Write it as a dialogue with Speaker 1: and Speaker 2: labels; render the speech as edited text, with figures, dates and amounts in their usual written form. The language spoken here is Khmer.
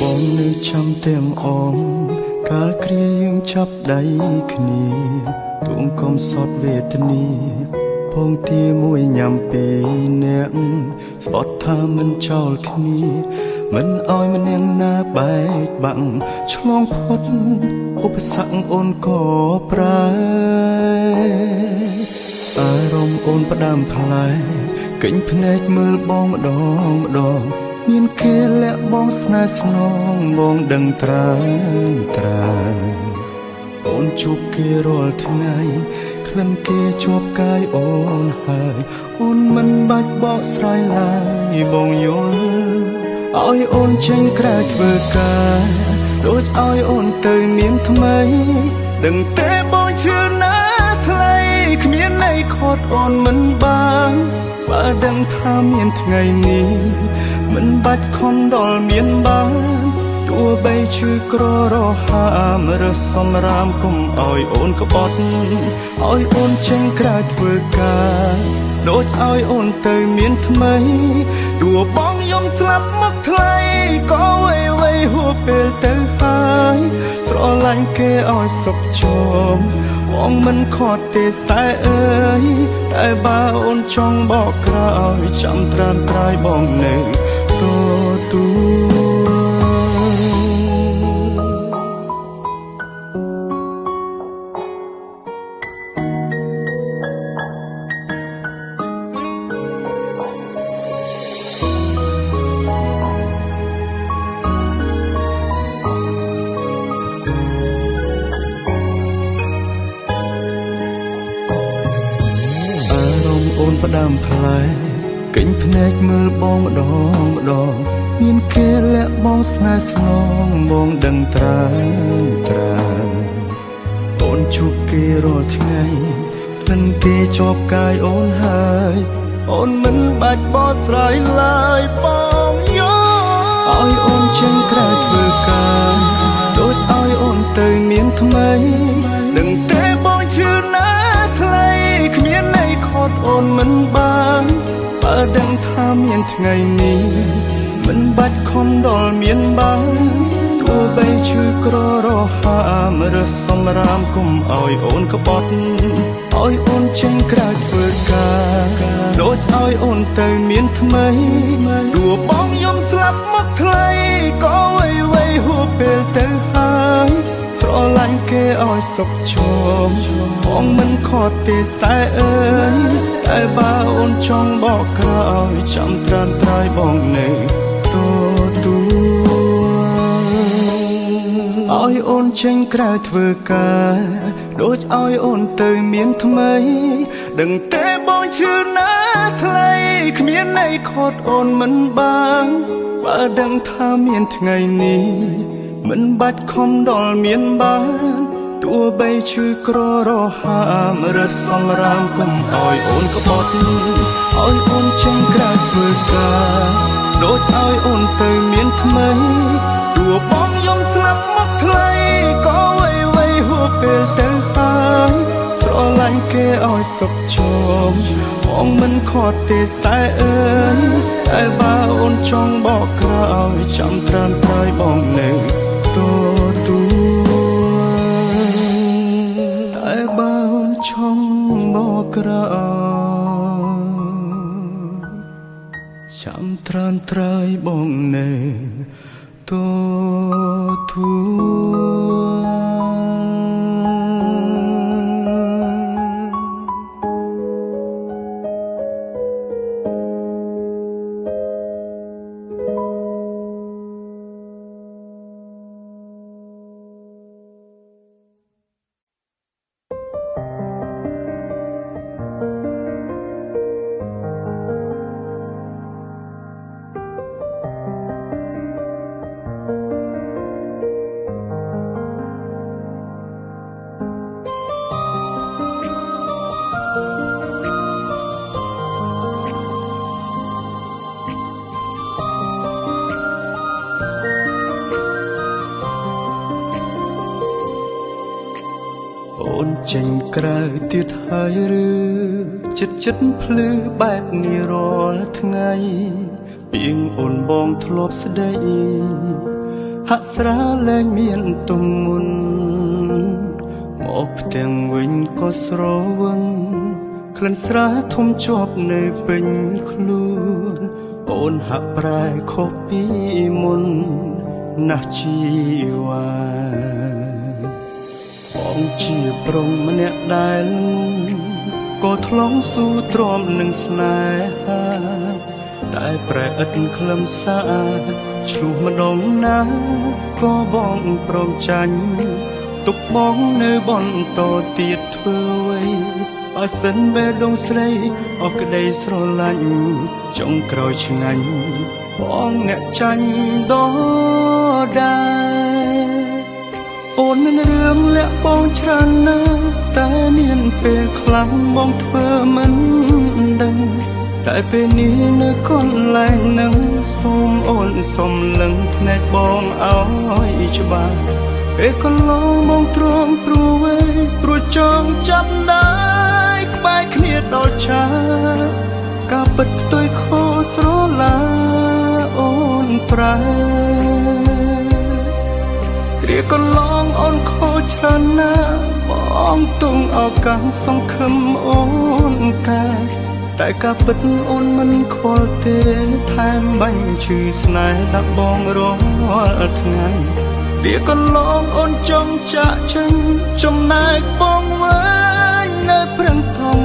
Speaker 1: បងនៅចាំទាំងអងកាលគ្រាយើងចាប់ដៃគ្នាទួងកុំសត់វេទនាពងទាមួយញ៉ាំពីរនាក់ស្បត់ថាមិនចោលគ្នាមិនឲ្យម្នាក់ណាបែកបាក់ឆ្លងផុតឧបសគ្គអូនក៏ប្រែអារម្មណ៍អូនផ្ដាំផ្លែកេញភ្នែកមើលបងម្ដងម្ដងមានគេលាក់បងស្នេហ៍ស្នងបងដឹងត្រើនត្រើនអូនជួបគេរាល់ថ្ងៃក្លិនគេជាប់កាយអូនហើយអូនមិនបាច់បកស្រាយឡើយបងយល់ឲ្យអូនចេញក្រៅធ្វើការដូចឲ្យអូនទៅមានថ្មីដឹងទេបងឈឺណាថ្លៃគ្មានន័យខត់អូនមិនបានបើដឹងថាមានថ្ងៃនេះមិនបាច់ខំដល់មានបានទោះបីឈឺក្ររហាមរើសសំរាមកុំឲ្យអូនក្បត់ឲ្យអូនចេញក្រៅធ្វើការដូចឲ្យអូនទៅមានថ្មីទោះបងយំស្លាប់មកថ្លៃក៏អ្វីៗហួពេលទៅហើយស្រឡាញ់គេឲ្យសុខជុំបងមិនខត់ទេស្នេហ៍អើយតែបើអូនចង់បកក្រោយចាំត្រានត្រាយបងនៅទទួលអូនផ្ដាំផ្លែកេញភ្នែកមើលបងម្ដងម្ដងមានគេលាក់បងស្នេហ៍ស្នងបងដឹងត្រើនត្រើនអូនជួបគេរាល់ថ្ងៃក្លិនគេជាប់កាយអូនហើយអូនមិនបាច់បកស្រាយឡើយបងយល់ឲ្យអូនចេញក្រៅធ្វើការដូចឲ្យអូនទៅមានថ្មីដឹងទេបងឈឺណាថ្លៃគ្មានន័យខត់អូនមិនបានបើដឹងថាមានថ្ងៃនេះមិនបាច់ខំដល់មានបានទោះបីឈឺក្ររហាមរើសសំរាមកុំឲ្យអូនក្បត់ឲ្យអូនចេញក្រៅធ្វើការដូចឲ្យអូនទៅមានថ្មីទោះបងយំស្លាប់មកថ្លៃក៏អ្វីៗហួពេលទៅហើយស្រឡាញ់គេឲ្យសុខជុំបងមិនខត់ទេស្នេហ៍អើយតែបើអូនចង់បកក្រោយចាំត្រានត្រាយបងនៅទទួលឲ្យអូនចេញក្រៅធ្វើការដូចឲ្យអូនទៅមានថ្មីដឹងទេបងឈឺណាថ្លៃគ្មានន័យខត់អូនមិនបានបើដឹងថាមានថ្ងៃនេះមិនបាច់ខំដល់មានបានទោះបីឈឺក្ររហាមរើសសំរាមកុំឲ្យអូនក្បត់ឲ្យអូនចេញក្រៅធ្វើការដូចឲ្យអូនទៅមានថ្មីទោះបងយំស្លាប់មកថ្លៃក៏អ្វីៗហួពេលទៅហើយស្រឡាញ់គេឲ្យសុខជុំបងមិនខត់ទេស្នេហ៍អើយតែបើអូនចង់បកក្រោយចាំត្រានត្រាយបងនៅទទួលតែបើអូនចង់បកក្រោយចាំត្រានត្រាយបងនៅទទួល អូនចេញក្រៅទៀតហើយឬចិត្តចិត្តភ្លឺបែបនេះរាល់ថ្ងៃពីងអូនបងធ្លាប់ស្ដី ហាក់ស្រាលែងមានទុំមុនមកផ្ទាំងវិញក៏ស្រវឹងក្លិនស្រាធំជាប់នៅពេញខ្លួនអូនហាក់ប្រែខុសពីមុនណាស់ជីវ៉ាបងជាប្រុសម្នាក់ដែលក៏ថ្លង់ស៊ូទ្រាំនឹងស្នេហាតែប្រែឥតខ្លឹមសារឆ្លោះម្ដងណាក៏បងព្រមចាញ់ទុកបងនៅបន្តទៀតធ្វើអ្វីបើសិនបេះដូងស្រីអស់ក្តីស្រឡាញ់ចុងក្រោយឆ្ងាញ់បងអ្នកចាញ់ដដែលអូនមានរឿងលាក់បងច្រើនណាស់តែមានពេលខ្លាំងបងធ្វើមិនដឹងតែពេលនេះនៅកន្លែងនឹងសូមអូនសុំលឹងភ្នែកបងឲ្យច្បាស់ពេលកន្លងមកទ្រាំព្រោះវេព្រោះចង់ចាប់ដៃក្បែរគ្នាដល់ឆាការពិតផ្ទុយខុសស្រឡាអូនប្រែគ្រាកន្លងអូនខុសច្រើនណាស់បងទុំឱកាសសង្ឃឹមអូនកែតែការពិតអូនមិនខ្វល់ទេថែមបាញ់ឈឺស្នេហ៍ដាក់បងរាល់ថ្ងៃវាកន្លងអូនចង់ចាក់ចេញចំណែកបងវិញនៅព្រឹងថង